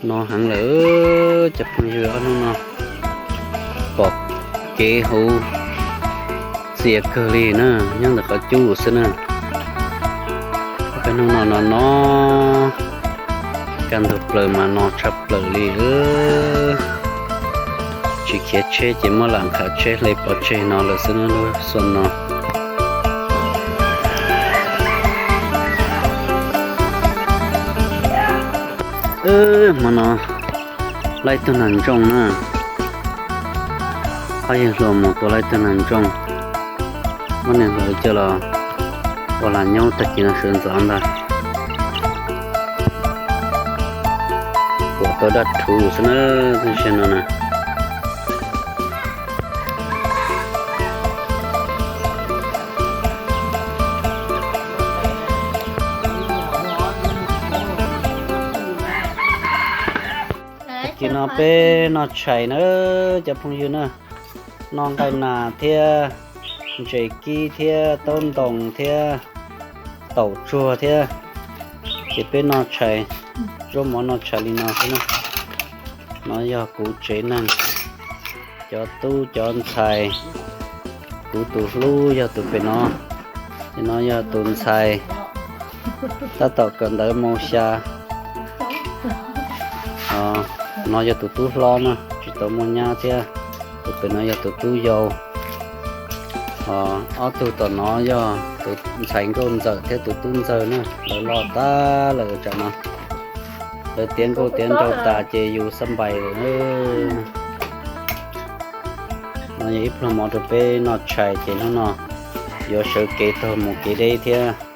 No heev lawm cov phooj ywg, ob hnub no pom kev huv txias kawg li na, nyob ntawm qhov cub xwb na. Ob peb hnub no no no, kaj ntug plaws mas no tshaj plaws li. Tsis khiav tsheb ces muab lam nqhis tsheb hle pov tseg no lawm xwb na lub xua no. Hmo no laib tug nas ntsooj na, ob yawg hluas mus tua laib tug nas ntsooj, muab niag hluas coj los ua lag nyob tag kis no sawv ntxov ntag. Puas tau dab rhuv xwb na, tab sis no na. Tag kis no peb noj tshais na cov phooj ywg na, noj nqaij nas thiab ntses kib thiab taub ntoos thiab taum tsuag thiab, ces peb noj tshais, zaub mov noj tshais li no xwb na. No yog kuv tsev neeg, cov tub cov ntxhais, kuv tus hlub yog tus pem no, no yog tus ntxhais tab tom kawm ntawv mus xya. No yog tus tub hlob na, tsis tau muaj nyab thiab. Tus pem no yog tus tub yau. Ob tug tom no yog tus ntxhais nkauj ntxawm thiab tus tub ntxawg na, lawv loj tag lawm tam no. Lawv tiav nkauj tiav nraug tas ces yus xab npais lawm. No yog ib pluag mov rau peb noj tshais ces hnub no yuav sawv kev taug mus kev deb thiab.